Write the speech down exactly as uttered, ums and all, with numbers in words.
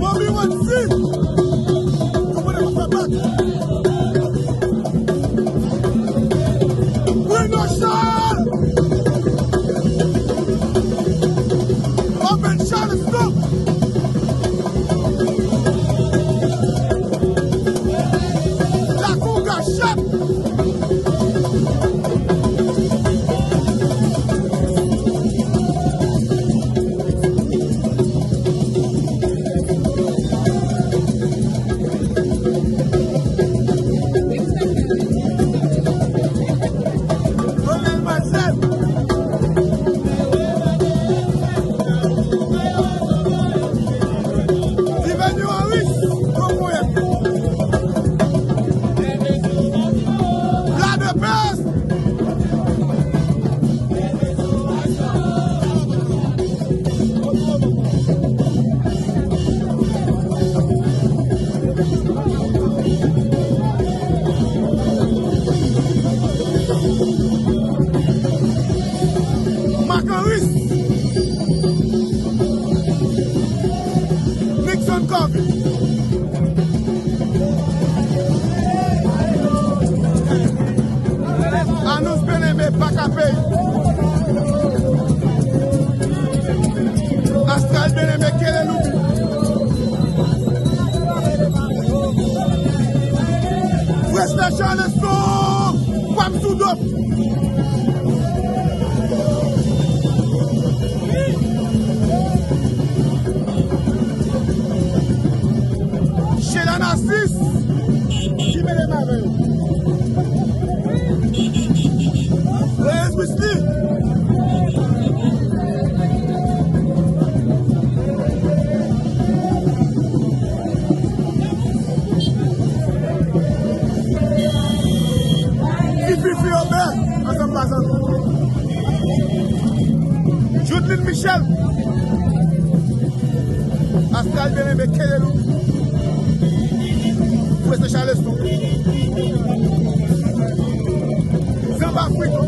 Bobby Wancy! Konprann pa fè bak! Bruno Charles! Open Charleston! Lakou Gachet! Tiveni Harris, bon ponyèt. Bladèpès. Marc Henry. Nixon Covey. Anons Belenbe pa ka peyi. Astral Belenbe kele loubi. Frèch Lè Chaleston, pam sou do. Sheila Narcisse, ki mele m avè l. Reyes Wisly. Fifi Fiobè, ansanm pa zanmi. Judeline Michel. Astral Belenbe, Kelelou. Frèch Lè Chaleston. Zanba Afrika.